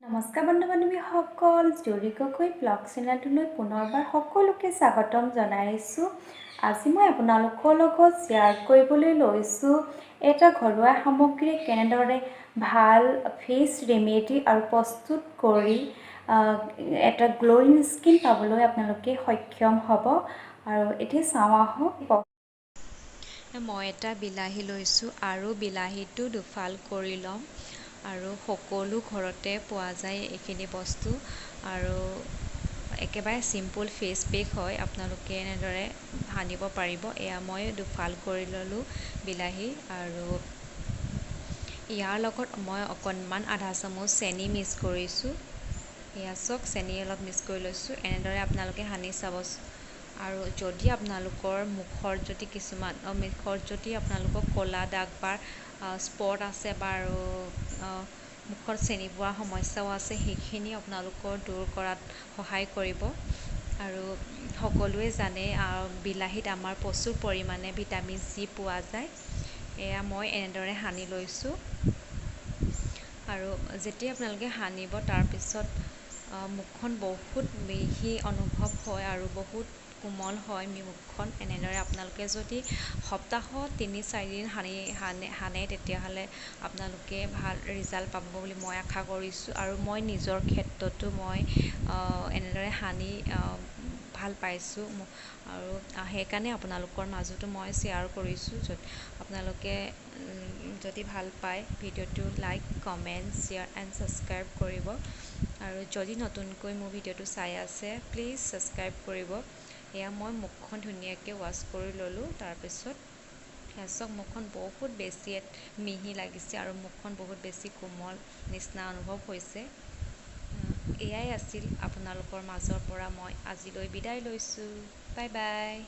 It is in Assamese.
নমস্কাৰ বন্ধু বান্ধৱীসকল, জুৰি গগৈ ব্লগ চেনেলটোলৈ পুনৰবাৰ সকলোকে স্বাগতম জনাইছোঁ। আজি মই আপোনালোকৰ লগত শ্বেয়াৰ কৰিবলৈ লৈছোঁ এটা ঘৰুৱা সামগ্ৰীৰে কেনেদৰে ভাল ফেচ ৰেমেডি আৰু প্ৰস্তুত কৰি এটা গ্ল'য়িং স্কিন পাবলৈ আপোনালোকে সক্ষম হ'ব। আৰু এতিয়া চাওঁ আহক। মই এটা বিলাহী লৈছোঁ আৰু বিলাহীটো দুফাল কৰি ল'ম। আৰু সকলো ঘৰতে পোৱা যায় এইখিনি বস্তু আৰু একেবাৰে চিম্পুল ফেচ পেক হয়, আপোনালোকে এনেদৰে সানিব পাৰিব। এয়া মই দুফাল কৰি ল'লোঁ বিলাহী আৰু ইয়াৰ লগত মই অকণমান আধা চামুচ চেনি মিক্স কৰিছোঁ। এয়া চাওক, চেনি অলপ মিক্স কৰি লৈছোঁ। এনেদৰে আপোনালোকে সানি চাব। আৰু যদি আপোনালোকৰ মুখৰ যদি কিছুমান মুখত যদি আপোনালোকৰ ক'লা দাগ বা স্পট আছে বা আৰু মুখত চেনি পোৱা সমস্যাও আছে, সেইখিনি আপোনালোকৰ দূৰ কৰাত সহায় কৰিব। আৰু সকলোৱে জানে, বিলাহীত আমাৰ প্ৰচুৰ পৰিমাণে ভিটামিন চি পোৱা যায়। এয়া মই এনেদৰে সানি লৈছোঁ আৰু যেতিয়া আপোনালোকে সানিব, তাৰপিছত মুখখন বহুত মিহি অনুভৱ হয় আৰু বহুত কোমল হয় মুখখন। এনেদৰে আপোনালোকে যদি সপ্তাহত 3-4 দিন সানি সানে সানে তেতিয়াহ'লে আপোনালোকে ভাল ৰিজাল্ট পাব বুলি মই আশা কৰিছোঁ। আৰু মই নিজৰ ক্ষেত্ৰতো মই এনেদৰে সানি ভাল পাইছোঁ আৰু সেইকাৰণে আপোনালোকৰ মাজতো মই শ্বেয়াৰ কৰিছোঁ। য'ত আপোনালোকে যদি ভাল পায় ভিডিঅ'টো, like, comment, share and subscribe কৰিব। আৰু যদি নতুনকৈ মোৰ ভিডিঅ'টো চাই আছে, প্লিজ ছাবস্ক্ৰাইব কৰিব। এয়া মই মুখখন ধুনীয়াকৈ ৱাছ কৰি ল'লোঁ। তাৰপিছত চাওক, মুখখন বহুত বেছি মিহি লাগিছে আৰু মুখখন বহুত বেছি কোমল নিচিনা অনুভৱ হৈছে। এয়াই আছিল আপোনালোকৰ মাজৰ পৰা, মই আজিলৈ বিদায় লৈছোঁ। Bye bye.